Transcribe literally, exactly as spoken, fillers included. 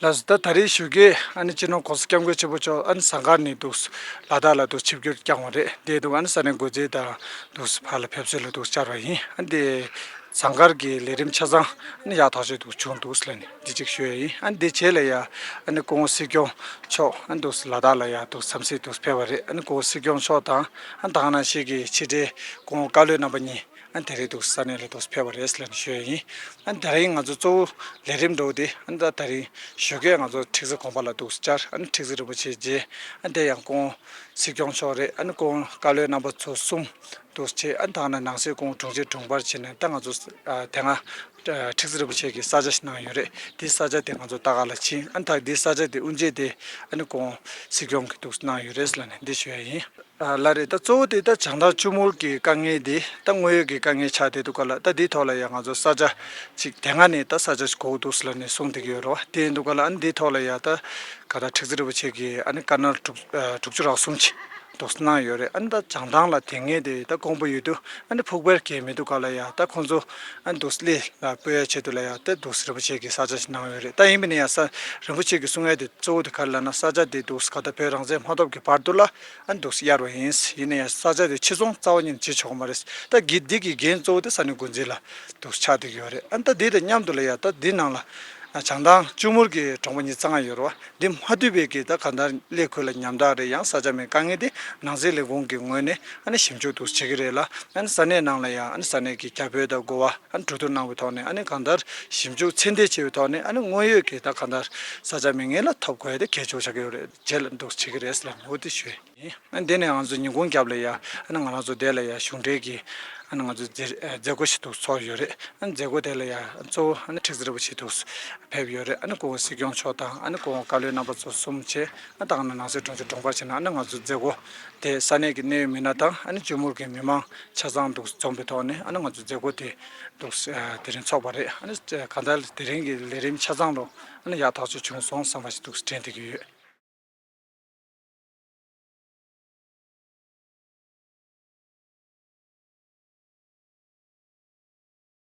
ལགས་སོ། ད་ད་རེས་ཞོགས་ཀས་ཨ་ནི་སྤྱི་ནོར་༸གོང་ས་༸སྐྱབས་མགོན་ཆེན་པོ་མཆོག་ཨ་ནི་ཟངས་དཀར་ནས་འདུག་ལ་དྭགས་ལ་འདུག་ཆིབས་བསྒྱུར་བསྐྱངས་པ་རེད། དེ་འདུག་ཨ་ནི་ས་གནས་འགོ་འཛིན་དང་འདུག་ཕར་ལ་ཕེབས་བསུ་ལ་འདུག་བཅར་བ་ཡིན། ཨ་ནི་དེ་ཟངས་དཀར་གྱི་ལས་རིམ་ཆ་ཚང་ཨ་ནི་ཡག་ཐག་ཆོད་འདུག་བྱུང་འདུག་ལབ་ནས་འདི་གཅིག་ཞུ་ཡ་ཡིན། ཨ་ནི་དེ་རྗེས་ལ་ཡ་ཨ་ནི་སྐུ་ངོ་སྲིད་སྐྱོང་མཆོག་ཨ་ནི་འདུག་ལ་དྭགས་ལ་ཡ་འདུག་འཚམས་གཟིགས་འདུག་ཕེབས་པ་རེད། ཨ་ནི་སྐུ་ངོ་སྲིད་སྐྱོང་མཆོག་དང་ཨ་ནི་ད་ག་ནང་བཞིན་གྱི་ཕྱི་དྲིལ་སྐུ་ངོ་བཀའ་བློན་རྣམ་པ་གཉིས་ཨ་ནི་དེ་རིང་འདུག་ས་གནས་ལ་འདུག་ཕེབས་པ་རེད་ལབ་ནས་ཞུ་ཡ་ཡིན། ཨ་ནི་དེ་རིང་ང་ཚོ་གཙོ་བོ་ལས་རིམ་འགྲོ་དེ་ཨ་ནི་ད་དེ་རིང་ཞོགས་ཀས་ང་ཚོ་ཁྲི་ཟུར་དགོན་པ་ལ་འདུག་བཅར། ཨ་ནི་ཁྲི་ཟུར་རིན་པོ་ཆེ་མཇལ། ཨ་ནི་དེ་ཡང་སྐུ་ངོ་སྲིད་སྐྱོང་མཆོག་རེད། ཨ་ནི་སྐུ་ངོ་བཀའ་བློན་རྣམ་པ་ཚོ་གསུམ་འདུག་བྱས། ཨ་ནི་ད་ག་ནང་ནང་སྲིད་སྐུ་ངོ་དྲུང་ཆེ་དྲུང་འཕར་བྱས་ནས་ད་ང་ཚོ་ཨ་དེ་སྔ་ཨ་ཁྲི་ཟུར་རིན་པོ་ཆེ་གི་ས་ཆ་ཞིག་གནང་ཡོད་རེད། དེའི་ས་ཆ་དེ་ང་ཚོ་ལྟ་ག་ལ་ཕྱིན། ཨ་ནི་ད་དེའི་ས་ཆ་དེ་དབུ་འབྱེད་དེ་ཨ་ནི་སྐུ་ངོ་སྲིད་སྐྱོང་གིས་འདུག་གནང་ཡོད་རེད་ལབ་ནས་འདི་ཞུ་ཡ་ཡིན། ཨ་ལགས་རེད། ད་གཙོ་བོ་དེ་ད་བྱང་ཐང་གཅུང་མོ་གི་དཀའ་ངལ་དེ་ད་དངོས་ཡོད་ཀྱི་དཀའ་ངལ་ཆགས་བསྡད་འདུག་ག་ལ། ད་འདིའི་ཐོག་ལ་ཡང་ང་ཚོ་ས་ཆ་ཅིག་དེ་སྔ་ནས་ད་ས་ཆ་ཞིག་དགོས་འདུག་ལབ་ནས་གསུངས་བསྡད་ཀྱི་ཡོད་རེད་བ། དེ་ཡིན་འདུག་ག་ལ། ཨ་ནི་འདིའི་ཐོག་ལ་ཡ་ད་ག་ད་ཁྲི་ཟུར་རིན་པོ་ཆེ་གིས་ཨ་ནི་བཀའ་ནོར་དྲུག་ཨ་དྲུག་ཅུ་རེ་གསུམ་ཅིག་འདུག་གནང་ཡོད་རེད། ཨ་ནི་ད་བྱང་ཐང་ལ་དེ་སྔའི་དེ་ད་ཁོང་པ་ཡོད་དུས་ཨ་ནི་ཕུག་པར་གྱི་མི་འདུག་ག་ལ། ཡ་ད་ཁོང་ཚོ་ཨ་ནི་འདུག་སླེ་ལ་སྤོ་ཡ་ཆེད་དུ་ལ་ཡ་ད་འདུག་རིན་པོ་ཆེ་གིས་ས་ཆ་ཞིག་གནང་ཡོད་རེད། ད་ཡིན་པ་ནི་ཡ་ས་རིན་པོ་ཆེ་གིས་གསུང་ཡ་དེ་གཙོ་བོ་དེ་ག་རེ་ལབ་ན། ས་ཆ་དེ་འདུག་ག་ད་བོད་རང་བཙན་མ་ཐོབ་ཀྱི་བར་དུ་ལ་ཨ་འདུག་གཡར་བ་ཡིན། ཡིན་ན་ཡང་ས་ཆ་དེ་ཕྱིར་ཚོང་རྩ་བ་ཉིད་ནས་བྱེད་ཆོག་གི་མ་རེད། ད་གི་འདི་གི་འགན་གཙོ་བོ་དེ་ས་གནས་འགོ་འཛིན་ལ་འདུག་ཆགས་བསྡད་ཀྱི་ཡོད་རེད། ཨ་ད་འདི་དང་མཉམ་དུ་ལ་ཡ་ད་འདི་ནང་ལ་བྱང་ཐང་གཅུང་མོ་གི་གྲོང་པ་གཉིས་གཙང་ཡོད་རེད་བ། འདི་མ་འདུས་པའི་གི་ད་གང་ལྟར་སླེ་ཁུལ་ལ་ཉམ་ཐག་རེད། ཡང་ས་ཆ་མེད། དཀའ་ངལ་དེ་ནང་སྲིད་ལས་ཁུངས་ཀྱི་ངོས་ནས་ཨ་ནི་ཞིབ་འཇུག་འདུག་བྱེད་ཀྱི་རེད་ལ། ཨ་ནི་ས་གནས་ནང་ལ་ཡང་ཨ་ནི་ས་གནས་ཀྱི་བརྒྱ་དཔོན་དང་འགོ་བ་ཨ་ནི་གྲོས་བསྡུར་གནང་བའི་ཐོག་ནས་ཨ་ནི་གང་ལྟར་ཞིབ་འཇུག་ཚད་ལྡན་བྱས་པའི་ཐོག་ནས་ཨ་ནི་དངོས་ཡོད་ཀྱི་ད་གང་ལྟར་ས་ཆ་མེད་མཁན་ལ་ཐོབ་དགོས་ཡ་དེ་གལ་ཆེ་བོ་ཆགས་ཀྱི་ཡོད་རེད། རྗེས་ལ་འདུག་བྱེད་ཀྱི་རེད་ཟེར་ལབ་ནས་འོ་དེ་ཞུས་ཡིན། ཨ་ནི་དེ་ནས་ང་ཚོ་ཉིན་གུང་རྒྱབ་ལ་ཡ་ཨ་ནི་ང་རང་ཚོ་དེ་ལ་ཡ་གཞུང་འབྲེལ་གྱི་ཨ་ནི་ང་ཚོ་མཛད་མཛད་སྒོ་ཞིག་འདུག་ཚོགས་ཡོད་རེད། ཨ་ནི་མཛད་སྒོ་དེ་ལ་ཡ་གཙོ་བོ་ཨ་ནི་ཁྲི་ཟུར་རིན་པོ་ཆེ་འདུག་ཕེབས་ཡོད་རེད། ཨ་ནི་སྐུ་ངོ་སྲིད་སྐྱོང་མཆོག་དང་ཨ་ནི་སྐུ་ངོ་བཀའ་བློན་རྣམ་པ་ཚོ་གསུམ་བྱས། ཨ་ད་ག་ནང་ནང་སྲིད་དྲུང་ཆེ་དྲུང་འཕར་བྱས་ནས་ཨ་ནི་ང་ཚོ་མཛད་སྒོ་དེ་ས་གནས་ཀྱི་གནད་ཡོད་མི་སྣ་དང་ཨ་ནི་གཅུང་མོ་གི་མི་མང་ཆ་ཚང་འདུག་འཛོམས་པའི་ཐོག་ནས་ཨ་ནི་ང་ཚོ་མཛད་སྒོ་དེ་འདུག་དེ་རིང་ཚོགས་པ་རེད། ཨ་ནི་གང་ལྟར་དེ་རིང་གི་ལས་རིམ་ཆ་ཚང་རུ་ཨ་ནི་ཡག་ཐག་ཆོད་བྱུང་སོང་བསམ་པ་ཞིག་འདུག་དྲན་བསྡད་ཀྱི་ཡོད།